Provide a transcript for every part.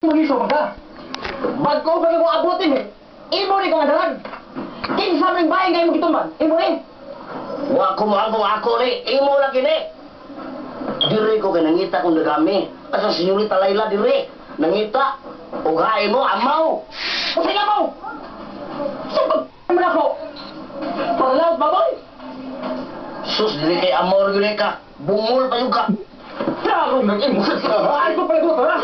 Magiso pa ka. Bago ba mo abutin eh. Imo ni kong adalan. Kinsa man bahay nga imong gitumban? Imo ni. Wa ko mo ako ako ni imo lang kini. Dire ko kay nangita kong nagami. Asa senyorita Laila dire. Nangita og hae mo amaw. Unsay nga mo? Sa pag mo na ko. Parlaw baboy. Sus dili kay amor gyud ka. Bungol pa yun ka. Tarong ng imo. Ay ko pala ha.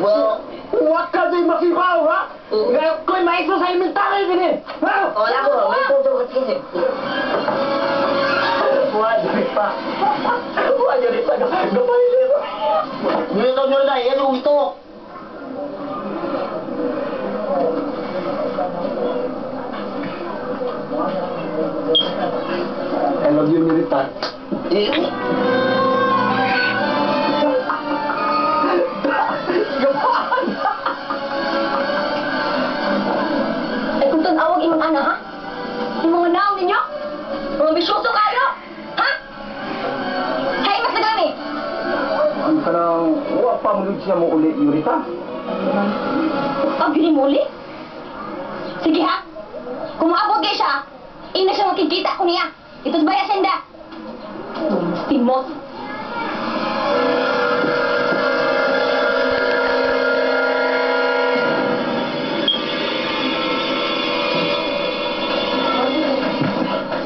Well, Wa ka di makibaw ha. Nga ko'y maestro sa elementary dinhi. Ha? wala ko, may tutulog at kasi. Wa diri pa. Wa diri pa. Gapay diri. Dito nyo na, yan yung gusto. I love you, Nirita. Eh, Gapaan. Ay kung tanawag imong ana, ha? Yung mga naong ninyo? Mga bisyoso kayo? Ha? Hay, mas nagami! Ang kanang wa pa mo siya mo uli, Yurita. Pag yun mo uli? Sige ha? Kung maabot kayo siya, ina siya makikita ko niya. Ito's by asenda. Timot.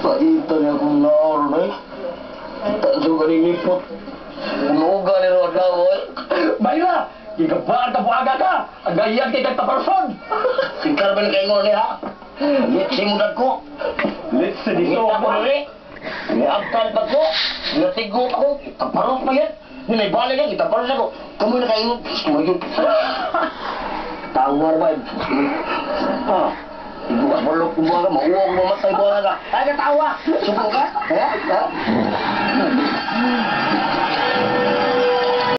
Paita niya akong naor na eh. Kita sa kaninipot. Unuga ni Rod adlaw eh. Bayla, gigapaan ka buaga ka. Ang gayan kay kag taparson. Singkar ba ni kaingon niya ha? Litsi mo ko. Let's see Ngita ko diri. Niabtan pa ko. Natigo pa ko. Taparos pa yan. Ninaibalik yan. Itaparos ako. Kamu na kaingon. Sumayod. Tawar ba? Ah. Ibukas balok kung buwan ka, mauwa ko mamatay buwan ka. Ay, katawa! Suko ka? Ha? Ha?